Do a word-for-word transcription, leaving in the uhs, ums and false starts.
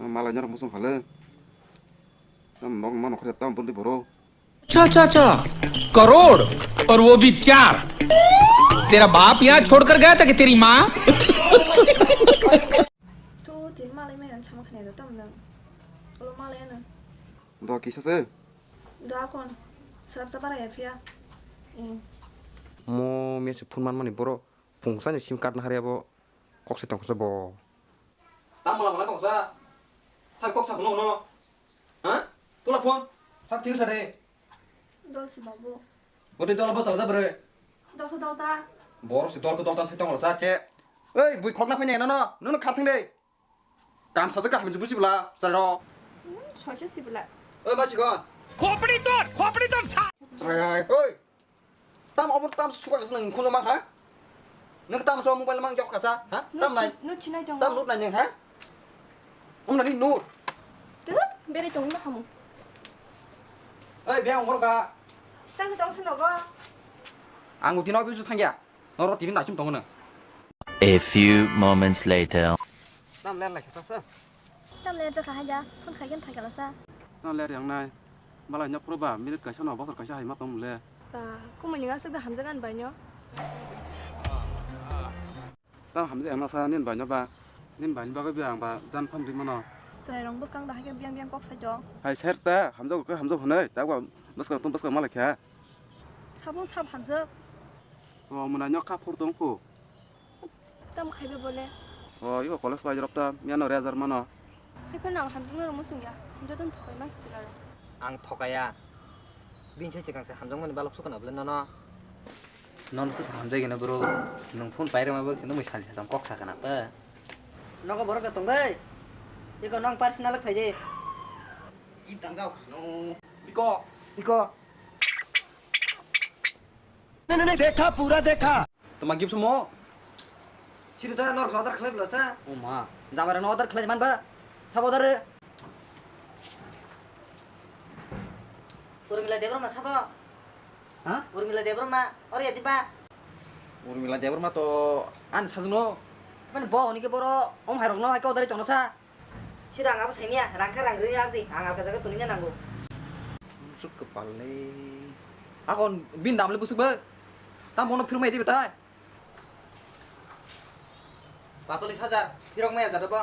Malai nyar musung khale. Tam nok ma nok tam bundi boro. अच्छा, अच्छा, अच्छा। करोड़, और वो भी चार। तेरा बाप यहाँ छोड़कर गया था कि तेरी माँ? To tin malai mai an sama khne da tam na. Olo malai na. Do kisa se? Da kon. Sarap sa bara ya phia. Eh. Mo mese phone man mani boro. Phungsa ni sim card na hari abo. Kok se tong se bo. Tam mala mala tong sa. Sai kok sa no no. Ha? Tula phone. Sab thik sa de. Dol si babu. Bote dol bo sa da bre. Dol ko dol ta. Bor si dol ko dol ta sai tong sa che. Ei, bui khok na phai ne no no. No no khar thing de. Kam sa ka ham ju busi bla. Sa ro. Hmm, socho si bla. Oi, ma si kon. Khopri tor, khopri tor sa. Oi. Tam obo tam suka kasna nang khuluma ha? Nang tam so mobile mang yok kasa ha? Tam nai. Nut sinai tongo. Tam nut nai nang ha? Umna ni nut. Tu bere tongo na hamu. Oi, bia ongor ka. Tang tong suno go. Ang uti no bisu thangya. Noro tini naisum tongo nang. A few moments later. Tam ler lai kasa sa. Tam ler jaka haja. Phone khai gen phai kala sa. Tam ler yang nai. Malai nyok pro ba minute kaisa no bosor kaisa hai ma tong mole. Ba, kumui ni aswk da hamjak ani bai no. Tam hamjak ang nasa nin bai no ba. Nin bai ni bagwi ba ang ba jan pham ri mano. Chwrai rong bwskang da haikhe biang biang kok sai tong. Hai ser ta hamjak khe hamjak hwnwi ta ba bwskang tong bwskang malai kha. Sabo sab hamjak. O mwnai nyok kha phur tong phu. Tamo khaibe bole? O, iko college pai rok ta, miyano rezar mano. Hai phano ang hamjaknai rok muchung ya, jotono thokai mansa se aro. Ang thokaya. Bini sai swkang se hamjakmani balok sukana bole nono. Nono to hamjak gino bro. Nwng phone pai rwma bagwi se nwng sal sal kok sakana ta. Nogo borok da tong dai. Iko nong personal phai de. Gip tangjak no. Iko, iko. नहीं, नहीं, नहीं, देखा, पूरा देखा। Tama gip sumo. Siri ta nor order khlai bla sa. O ma. Jamare no order khlai man ba. Sabo order. Urmila Debbarma sabo. Ha? Urmila Debbarma, ori ati ba. Urmila Debbarma to an sajno. Ban bo oni ke boro om hai rok no hai ko dari tono sa. Sida ang abo saimya, rang kha rang rwi ar di, ang alka jaga tunina nango. Busuk kwpal le. Akon bin dam le busuk ba. Tam bono phirmai di betai. Pasolis hajar, phirok maya jado bo.